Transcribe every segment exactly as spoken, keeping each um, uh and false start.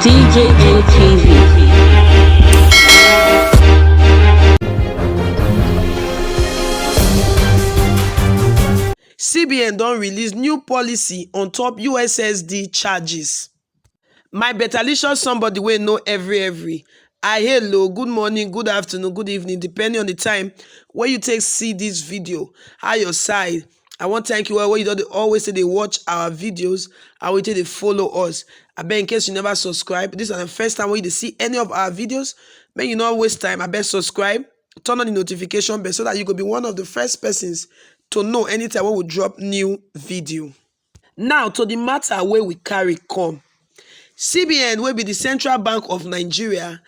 D J N T V. C B N don release new policy on top U S S D charges. My betalicious somebody wey know every every. I hello, good morning, good afternoon, good evening, depending on the time wey you take see this video. How your side? I wan thank you all wey you don dey always say dey watch our videos and wey take dey follow us. Abeg, in case you never subscribe, this na the first time wey you dey see any of our videos, make you no waste time. Abeg subscribe, turn on the notification bell so that you go be one of the first persons to know anytime wey we drop new video. Now to the matter wey we carry come. C B N, wey be the Central Bank of Nigeria,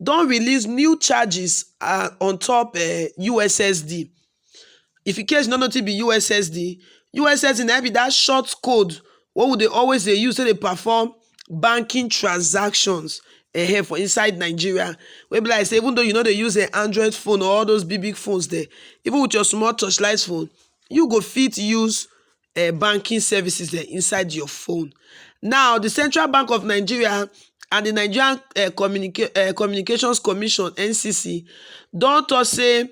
don release new charges uh, on top uh, U S S D. If in case you no know wetin be U S S D, U S S D na be that short code wey we dey always dey use to dey perform banking transactions eh, for inside Nigeria. Wey be like say even though you no dey use an Android phone or all those big big phones there, even with your small touchlight phone, you go fit use uh, banking services there inside your phone. Now, the Central Bank of Nigeria and the Nigerian uh, Communica- uh, Communications Commission (N C C) don talk say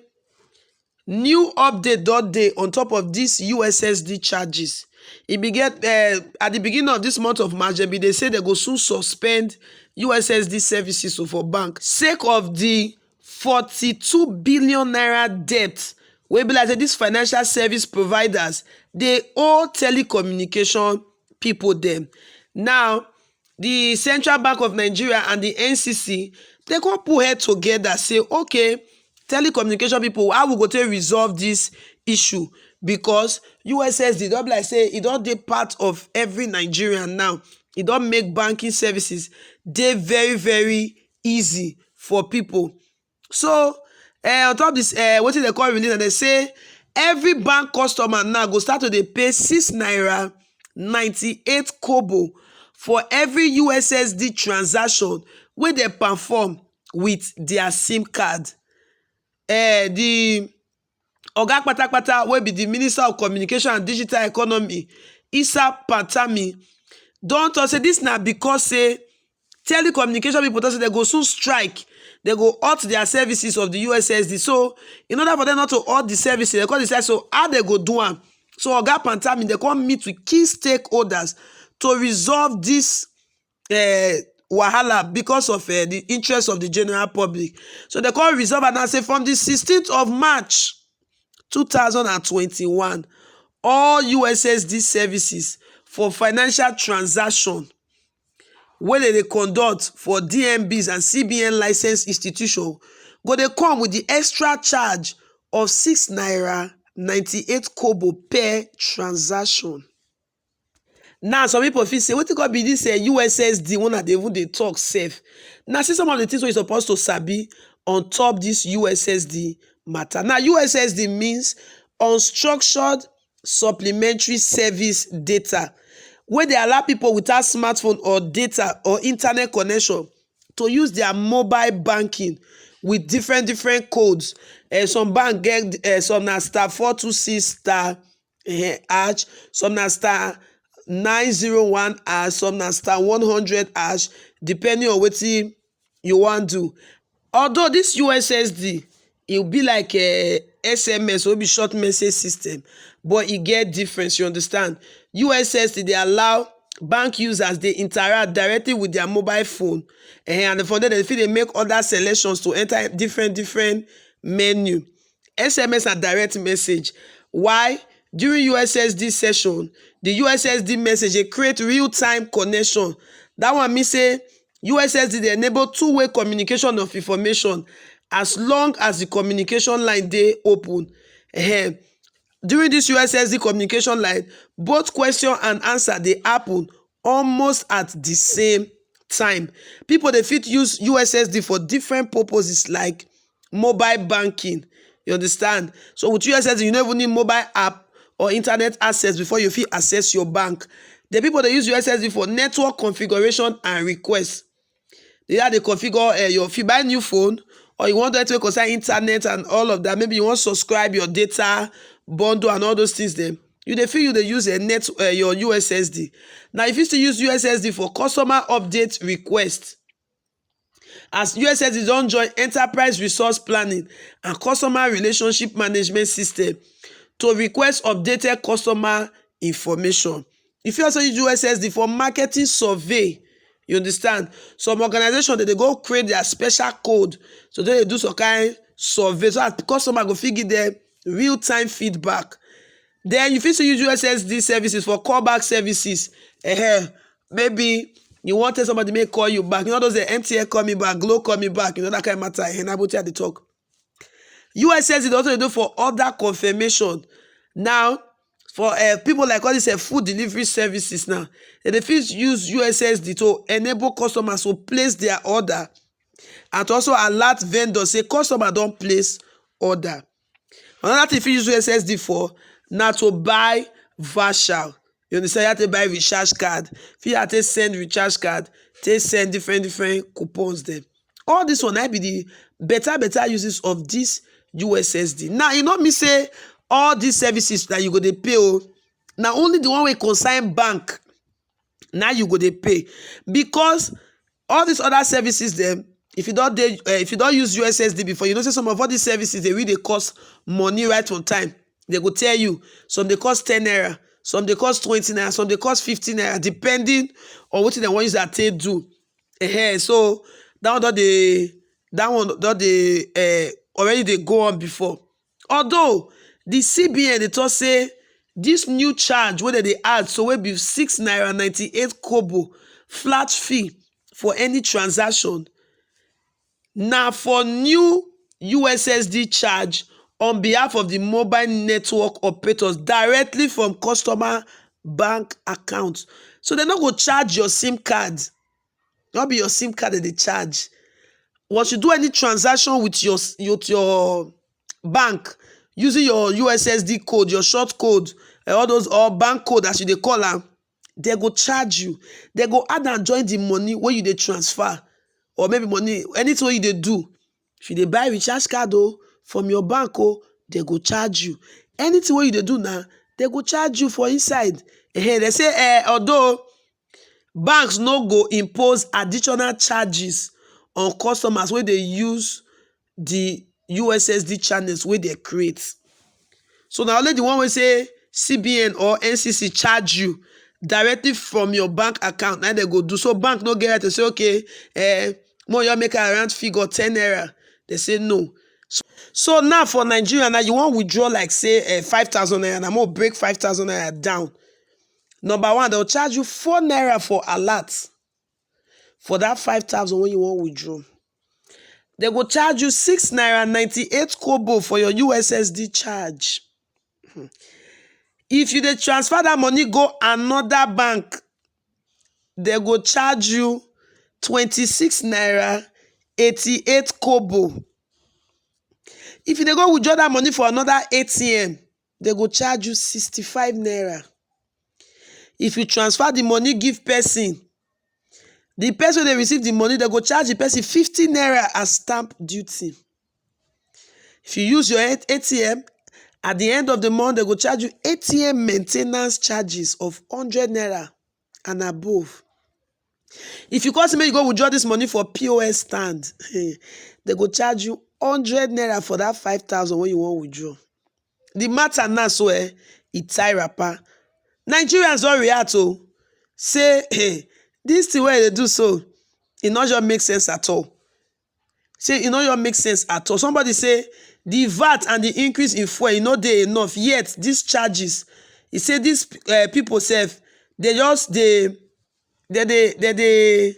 new update don dey on top of these U S S D charges. E be get uh, at the beginning of this month of March, dem be dey say they go soon suspend U S S D services for bank sake of the forty-two billion naira debt wey be like say these financial service providers dey owe telecommunication people dem. Now, the Central Bank of Nigeria and the N C C, they come put head together say, okay, telecommunication people, how we go take resolve this issue? Because U S S D don be like say e don dey part of every Nigerian now. E don make banking services dey very very easy for people. So uh, on top this, uh, wetin dem call release, and dem say every bank customer now go start to dey pay six naira ninety-eight kobo for every U S S D transaction wey dem perform with their SIM card. Uh, the oga patapata wey be the Minister of Communication and Digital Economy, Isa Pantami, don talk say this na because say telecommunication people talk say dem go soon strike, dem go halt their services of the U S S D. So in order for them not to halt the services, dem come decide so how dem go do am. So oga Pantami, dem come meet with key stakeholders to resolve this uh, wahala because of uh, the interest of the general public. So dem come resolve am now say from the sixteenth of March two thousand and twenty-one, all U S S D services for financial transaction wey dem dey conduct for D M Bs and C B N licensed institution go dey come with the extra charge of six naira ninety-eight kobo per transaction. Now, some people fit say, wetin come be this uh, U S S D wey una dey even dey talk sef? Na see some of the things wey you suppose to sabi on top this U S S D matter. Now, U S S D means unstructured supplementary service data, wey dey allow people without smartphone or data or internet connection to use their mobile banking with different different codes. Uh, some bank get uh, some na star four two six star uh, hash, some na star nine zero one hash, some na star one hundred hash, depending on wetin you wan do. Although this U S S D, e be like a S M S wey be short message system, but e get difference, you understand? U S S D dey allow bank users dey interact directly with their mobile phone, eh, and from there dem fit dey make other selections to enter different different menu. S M S na direct message. Why? During U S S D session, the U S S D message dey create real-time connection. That one mean say U S S D dey enable two-way communication of information as long as the communication line dey open. Ehem. During this U S S D communication line, both question and answer dey happen almost at the same time. People dey fit use U S S D for different purposes like mobile banking. You understand? So with U S S D, you no even need mobile app or internet access before you fit access your bank. The people dey use U S S D for network configuration and request. They are dey configure uh, your, if you buy new phone or you want to concern internet and all of that, maybe you want subscribe your data bundle and all those things. Then You dey feel you dey use a net uh, your U S S D. Now if you still use U S S D for customer update request, as U S S D don join enterprise resource planning and customer relationship management system to request updated customer information. You fit also use U S S D for marketing survey. You understand? Some organization dey dey go create their special code, so they dey do some kind survey so that customer go fit give them real time feedback. Then you fit still use U S S D services for callback services. Ehen, maybe you wan tell somebody make call you back. You know those the M T N call me back, Glo call me back. You know that kind of matter. Ehen, na wetin I dey talk. U S S D dey also dey do for order confirmation. Now, for uh, people like all these uh, food delivery services now, they dey fit use U S S D to enable customers to place their order and to also alert vendors say customer don place order. Another thing you fit use U S S D for na to buy voucher. You understand? You have to buy recharge card. If you have to send recharge card, they send different different coupons them. All this one I be the better better uses of this U S S D. Now you know me say all these services that you go dey pay oh, na only the one wey concern bank na you go dey pay, because all these other services dem, if you don dey uh, if you don use U S S D before, you know say some of all these services dey really dey cost money right on time. They go tell you some dey cost ten naira, some dey cost twenty naira, some dey cost fifty naira, depending on wetin dem wan use that take do. Ehen, so that one don dey that one don dey uh, already dey go on before. Although the C B N dey talk say this new charge wey dem dey add so wey be six naira ninety eight kobo flat fee for any transaction na for new U S S D charge on behalf of the mobile network operators directly from customer bank account. So dem no go charge your sim card. No be your sim card dem dey charge. Once you do any transaction with your s- with your bank using your U S S D code, your short code, eh, all those or bank code as you dey call am, they go charge you. They go add and join the money wey you dey transfer, or maybe money anything wey you dey do. If you dey buy recharge card oh from your bank oh, they go charge you. Anything wey you dey do now, they go charge you for inside. Eh, they say eh, although banks no go impose additional charges on customers wey dey use the U S S D channels wey they create. So na only the one wey say C B N or N C C charge you directly from your bank account na they go do. So bank no get right to say okay, eh, more you make around figure ten naira. They say no. So, so now for Nigeria now you wan withdraw like say eh, five thousand naira na more break five thousand naira down. Number one, they'll charge you four naira for alert for that five thousand when you want withdraw. They go charge you six naira ninety eight kobo for your U S S D charge. Hmm. If you dey transfer that money go another bank, they go charge you twenty six naira eighty eight kobo. If you dey go withdraw that money for another A T M, they go charge you sixty five naira. If you transfer the money give person, the person wey dey receive the money, they go charge the person fifty naira as stamp duty. If you use your A T M, at the end of the month, they go charge you A T M maintenance charges of hundred naira and above. If you come say make you go withdraw this money for P O S stand, they go charge you hundred naira for that five thousand wey you wan withdraw. The matter now so eh, e tie wrapper. Nigerians don react oh, say hey, this thing wey they do so, e no just make sense at all. Say e no just make sense at all. Somebody say the vat and the increase in fuel e no dey enough, yet these charges, e say these uh, people sef, they just dey they dey they dey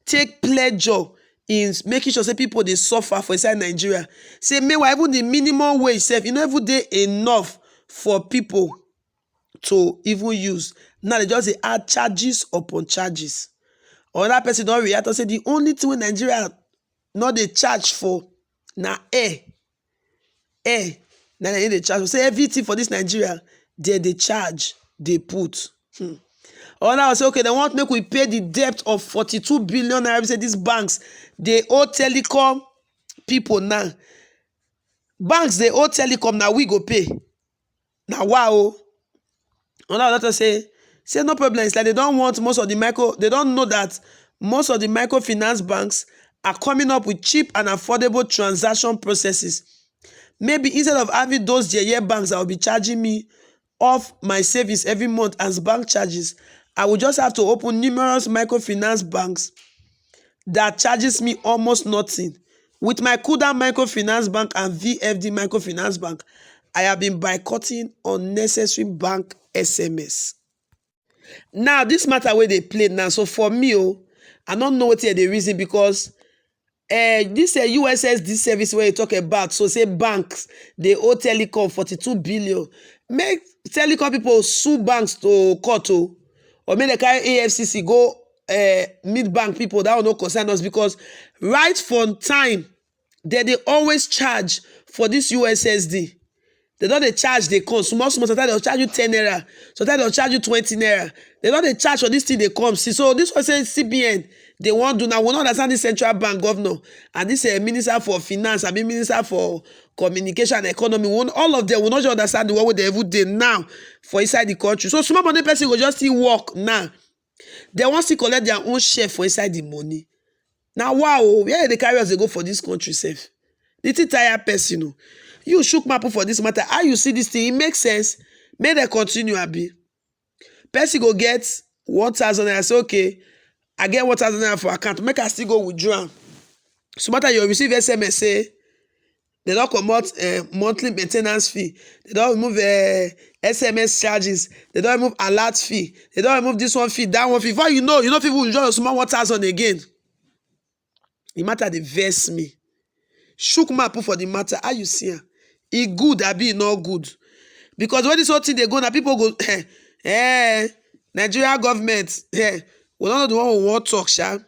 take pleasure in making sure say people dey suffer for inside Nigeria. Say meanwhile even the minimum wage sef e no even dey enough for people to even use. Now they just dey add charges upon charges. Another person don react and say the only thing wey Nigeria no dey charge for na air. Air na dem dey charge for. Say everything for this Nigeria they dey charge, dey put. Hmm. Another one say okay, they want make we pay the debt of forty two billion naira wey be say these banks dey owe telecom people now. Banks dey owe telecom, na we go pay. Na wa o. Another doctor say, say no problem. It's like they don't want most of the micro, they don't know that most of the microfinance banks are coming up with cheap and affordable transaction processes. Maybe instead of having those yeye banks that will be charging me off my savings every month as bank charges, I will just have to open numerous microfinance banks that charges me almost nothing. With my Kuda Microfinance Bank and V F D Microfinance Bank, I have been boycotting unnecessary bank S M S. Now, this matter where they play now, so for me, oh, I don't know what they reason because uh, this uh, U S S D service where you talk about, so say banks, they owe Telecom forty-two billion. Make Telecom people sue banks to court, oh, or make they carry A F C C go uh, meet bank people. That will not concern us because right from time, they, they always charge for this U S S D. They don't they charge, they come. Small, small, sometimes they'll charge you ten naira. Sometimes they'll charge you twenty naira. They don't they charge for this thing they come. See, so this was saying C B N, they want to now. We don't understand this central bank governor and this uh, minister for finance, I mean minister for communication and economy. One, all of them will not just understand the one way they even dey now for inside the country. So small money person will just still work now. They want to collect their own share for inside the money. Now, wow, where they carry us they go for this country safe? The thing tire person, oh. You shook mapu for this matter. How you see this thing? It makes sense. May they continue, Abby. Person go get one thousand naira. Say, okay, I get one thousand naira for account. Make I still go withdraw am. So matter you receive S M S say they don't comot uh, monthly maintenance fee. They don't remove uh, S M S charges. They don't remove alert fee. They don't remove this one fee, that one fee. Before you know, you know people withdraw your small one thousand again. The matter they vex me. Shook mapu for the matter. How you see am? E good, abi e not good? Because when this whole thing they go now, people go, eh, eh, Nigeria government, eh, we don't know the one we want talk, sha.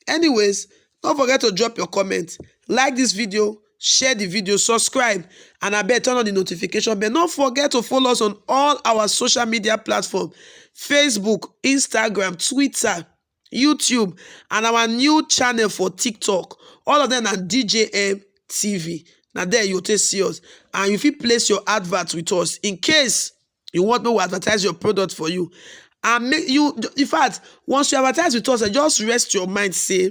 Anyways, don't forget to drop your comment, like this video, share the video, subscribe, and I bet turn on the notification bell. Don't forget to follow us on all our social media platform, Facebook, Instagram, Twitter, YouTube, and our new channel for TikTok. All of them are D J M T V. Now there you take see us, and you fit place your advert with us in case you want me to advertise your product for you. And make you, in fact, once you advertise with us, I just rest your mind. Say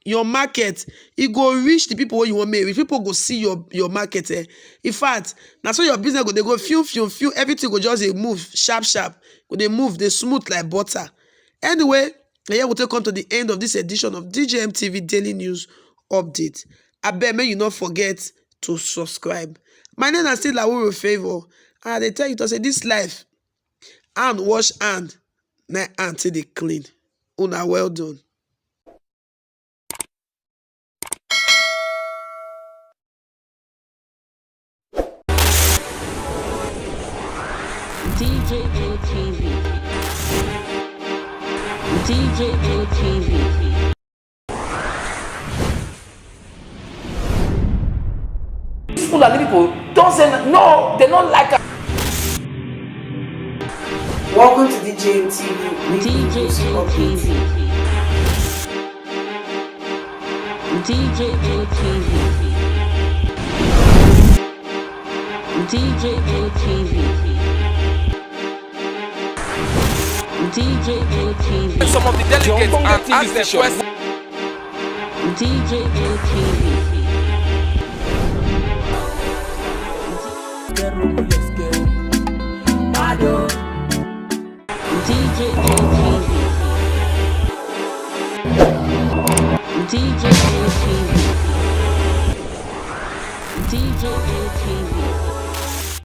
your market, it go reach the people where you want me reach. People go see your your market. Eh? In fact, now so your business go they go few few few. Everything go just dey move sharp sharp. Go they move they smooth like butter. Anyway, and here we take come to the end of this edition of D J M T V Daily News Update. I bet me you not forget to subscribe. My name is still Lawuro Favor, and I dey tell you to say this life, hand wash hand, na hand till they clean. Una well done. D J N T V. D J N T V. These Fulani people don't say n- no, they don't like us. Welcome to D J M T V. D J N T V. D J N T V. D J N T V. D J N T V. Some of the delegates and ask them questions. D J N T V. D J N T V. D J N T V. D J N T V.